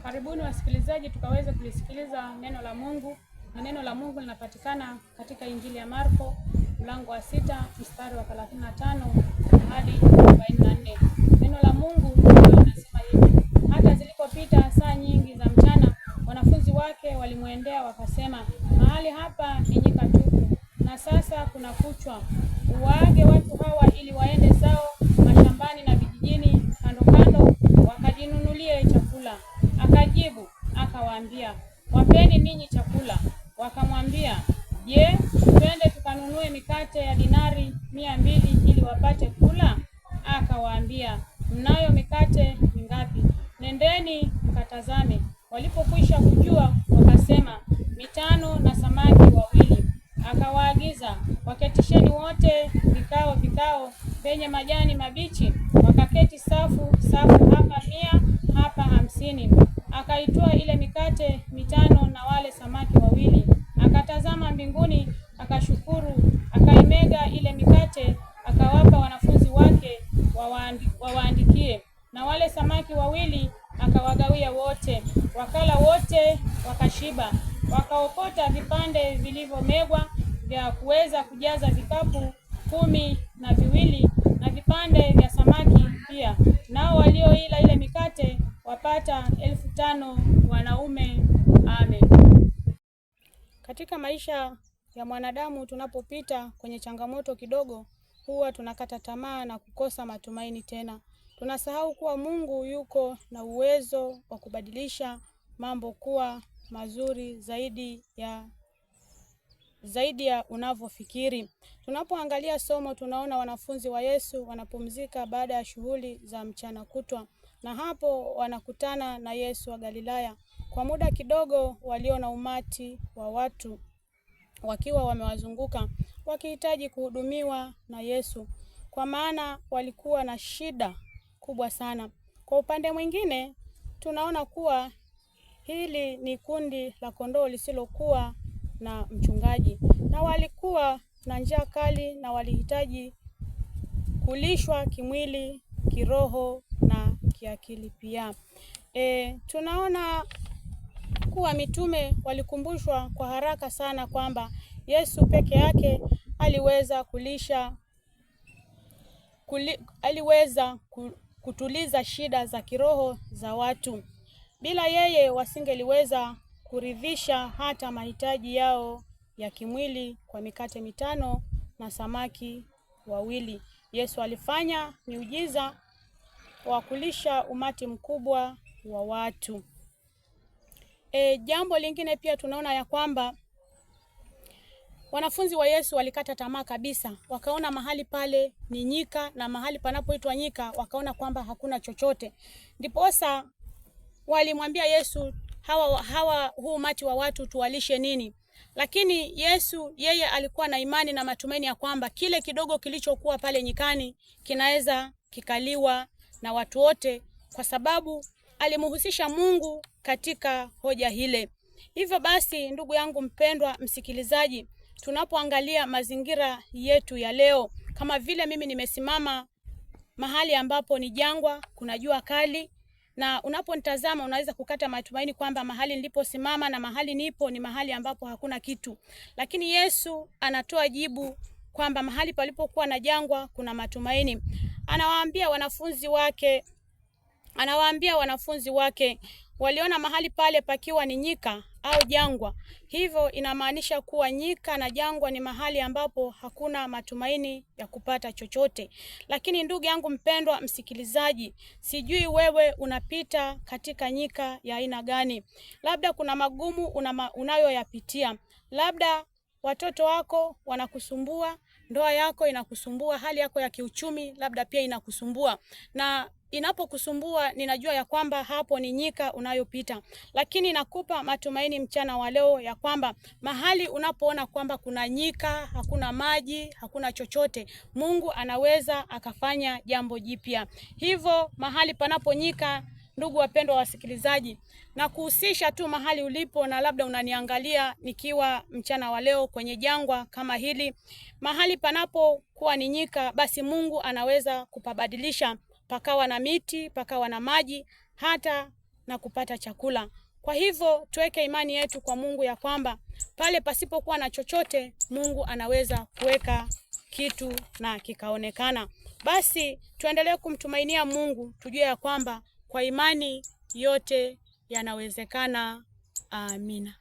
Karibuni wasikilizaji, tukaweze kulisikiliza neno la Mungu, na neno la Mungu linapatikana katika Injili ya Marko mlango wa 6 mstari wa 35 hadi 44. Neno la Mungu linasema hivi: hata zilipopita saa nyingi za mchana, wanafunzi wake walimwendea wakasema, mahali hapa ni nyika tupu, na sasa kuna kuchwa. Uwaage watu hawa ili waende zao mashambani na vijijini kando kando, wakajinunulie chakula. Akajibu akawaambia, wapeni ninyi chakula. Wakamwambia, je, twende tukanunue mikate ya dinari 200 ili wapate kula? Akawaambia, mnayo mikate mingapi? Nendeni mkatazame. Walipokwisha kujua, wakasema, 5 na samaki 2. Akawaagiza, waketisheni wote vikao vikao penye majani mabichi. Wakaketi safu safu, hapa 100, hapa 50. Akaitwaa ile mikate 5 na wale samaki 2, akatazama mbinguni, akashukuru, akaimega ile mikate, akawapa wanafunzi wake wawaandikie, na wale samaki 2 akawagawia wote. Wakala wote wakashiba, wakaokota vipande vilivyomegwa vya kuweza kujaza vikapu 12, na vipande vya samaki pia. Nao walioila ile mikate wapata 5,000 wanaume. Amen. Katika maisha ya mwanadamu, tunapopita kwenye changamoto kidogo, huwa tunakata tamaa na kukosa matumaini tena. Tunasahau kuwa Mungu yuko na uwezo wa kubadilisha mambo kuwa mazuri zaidi ya unavyofikiri. Tunapoangalia somo, tunaona wanafunzi wa Yesu wanapumzika baada ya shughuli za mchana kutwa, na hapo wanakutana na Yesu wa Galilaya. Kwa muda kidogo waliona umati wa watu wakiwa wamewazunguka wakihitaji kuhudumiwa na Yesu, kwa maana walikuwa na shida kubwa sana. Kwa upande mwingine, tunaona kuwa hili ni kundi la kondoo lisilokuwa na mchungaji, na walikuwa na njaa kali na walihitaji kulishwa kimwili, kiroho na kiakili pia. Tunaona kuwa mitume walikumbushwa kwa haraka sana kwamba Yesu peke yake aliweza aliweza kutuliza shida za kiroho za watu. Bila yeye wasingeliweza kuridhisha hata mahitaji yao ya kimwili kwa mikate 5 na samaki 2. Yesu alifanya miujiza wa kulisha umati mkubwa wa watu. Jambo lingine pia tunaona ya kwamba wanafunzi wa Yesu walikata tamaa kabisa, wakaona mahali pale ni nyika, na mahali panapoitwa nyika wakaona kwamba hakuna chochote. Ndiposa walimwambia Yesu, huu umati wa watu tuwalishe nini? Lakini Yesu yeye alikuwa na imani na matumaini ya kwamba kile kidogo kilichokuwa pale nyikani kinaweza kikaliwa na watu wote, kwa sababu alimhusisha Mungu katika hoja hile. Hivyo basi, ndugu yangu mpendwa msikilizaji, tunapoangalia mazingira yetu ya leo, kama vile mimi nimesimama mahali ambapo ni jangwa, kuna jua kali, na unaponitazama unaweza kukata matumaini kwamba mahali niliposimama na mahali nipo ni mahali ambapo hakuna kitu. Lakini Yesu anatoa jibu kwamba mahali palipokuwa na jangwa kuna matumaini. Anawaambia wanafunzi wake waliona mahali pale pakiwa ni nyika au jangwa. Hivyo inamaanisha kuwa nyika na jangwa ni mahali ambapo hakuna matumaini ya kupata chochote. Lakini ndugu yangu mpendwa msikilizaji, sijui wewe unapita katika nyika ya aina gani. Labda kuna magumu unayoyapitia. Labda watoto wako wanakusumbua, ndoa yako inakusumbua, hali yako ya kiuchumi labda pia inakusumbua. Na inapokusumbua ninajua ya kwamba hapo ni nyika unayopita. Lakini nakupa matumaini mchana wa leo ya kwamba mahali unapoona kwamba kuna nyika, hakuna maji, hakuna chochote, Mungu anaweza akafanya jambo jipya. Hivyo mahali panaponyika, ndugu wapendwa wasikilizaji, na kuhusisha tu mahali ulipo, na labda unaniangalia nikiwa mchana wa leo kwenye jangwa kama hili, mahali panapokuwa ni nyika, basi Mungu anaweza kupabadilisha, pakawa na miti, pakawa na maji, hata na kupata chakula. Kwa hivyo tuweke imani yetu kwa Mungu ya kwamba pale pasipokuwa na chochote, Mungu anaweza kuweka kitu na kikaonekana. Basi tuendelee kumtumainia Mungu, tujue ya kwamba kwa imani yote yanawezekana. Amina.